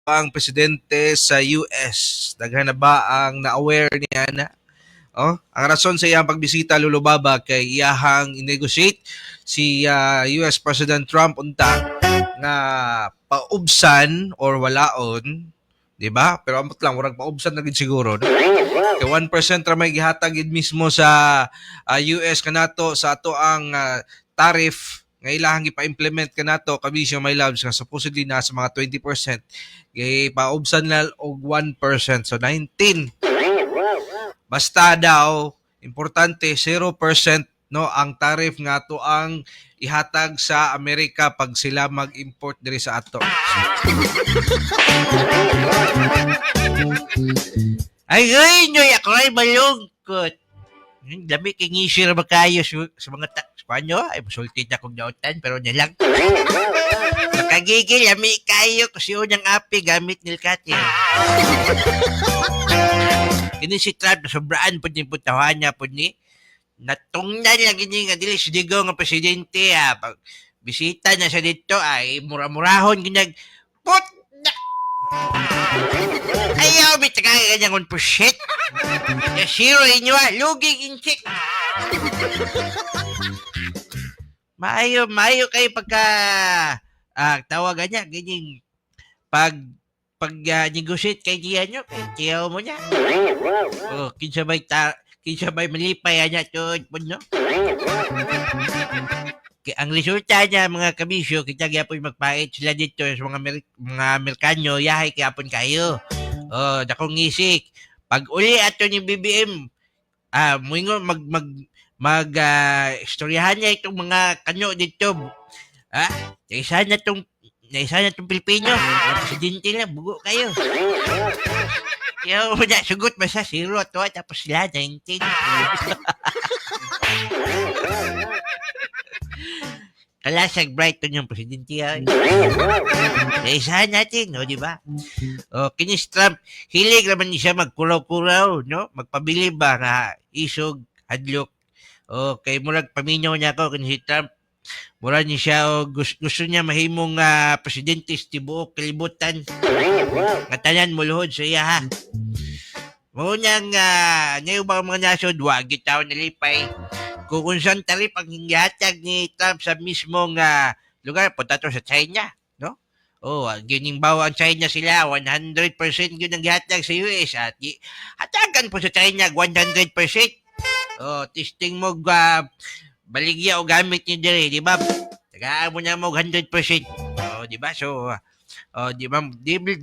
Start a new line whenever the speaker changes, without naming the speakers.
Ang presidente sa US. Daghan na ba ang na-aware niya na? Oh, ang rason sa iyang pagbisita, Lolo Baba, kay iyahang i-negotiate si US President Trump unta nga paubsan or walaon, di ba? Pero amot lang, murag paubsan na gid siguro, no? Kay 1% ra may gihatag gid mismo sa US kanato sa ato ang tariff nga ilahang gipa-implement kanato, kabisyo, my loves, nga supposedly nasa mga 20%, kay paubsan na og 1%, so 19. Basta daw importante 0%, no, ang tariff nga ato ang ihatag sa Amerika pag sila mag-import diri sa ato. Ay, ay, nyoy, ako ay malungkot. Dami kay ngisir ba kayo sa mga Spanyo? Ay, musulti na kong dautan, pero nilang. Nakagigil, lami kayo kasi unang api gamit nilkati. Kini si Trump, sobraan po ni putahan niya po ni. Natungnan lang gini nga dili si Digo nga presidente ah. Pag bisita na siya dito ay mura-murahon ginag put na. Ayaw, may tagay kanyang 1%. Ya zero inyo ah, luging inchik. Maayo, maayo kayo pagka tawagan niya, ganyan pag pag negotiate kay diyan nyo, kay tiyaw mo niya. Oh, kinsa may malipay niya tuod po, no? Kay ang resulta niya, mga kabisyo, kita gyapon magpait sila dito sa mga Amerikano, yahay gyapon kayo. Oh, dakong ngisik. Pag uli ato ni BBM, muingon mag mag mag istoryahan niya itong mga kanyo dito. Ah, naisa na tong Pilipino. Ang presidente lang, bugo kayo. Kaya mo na, sugot ba sa zero to, tapos sila, 19. Kalasag Brighton yung presidente ay. Naisahan natin, no, di ba? O, kinis Trump, hilig naman siya magkuraw-kuraw, no? Magpabili ba nga isog, hadlok. O, kay murag paminaw niya ako kini si Trump. Mura niya siya o gusto niya mahimong presidente sa tibuok kalibutan. Nga tanan muluhod sa iya ha. Mao niyang ngayon ba mga nasod, wa gitaw nalipay. Kung unsang tarif ang gihatag ni Trump sa mismong lugar, punta to sa China, no? Oh, gining bawa ang China sila, 100% yun ang gihatag sa US at hatagan po sa China 100%. Oh, testing mo baligya o gamit ni diri, di ba? Tagaan mo na mo 100%. Oh, di ba? So, oh, di ba? Di, dili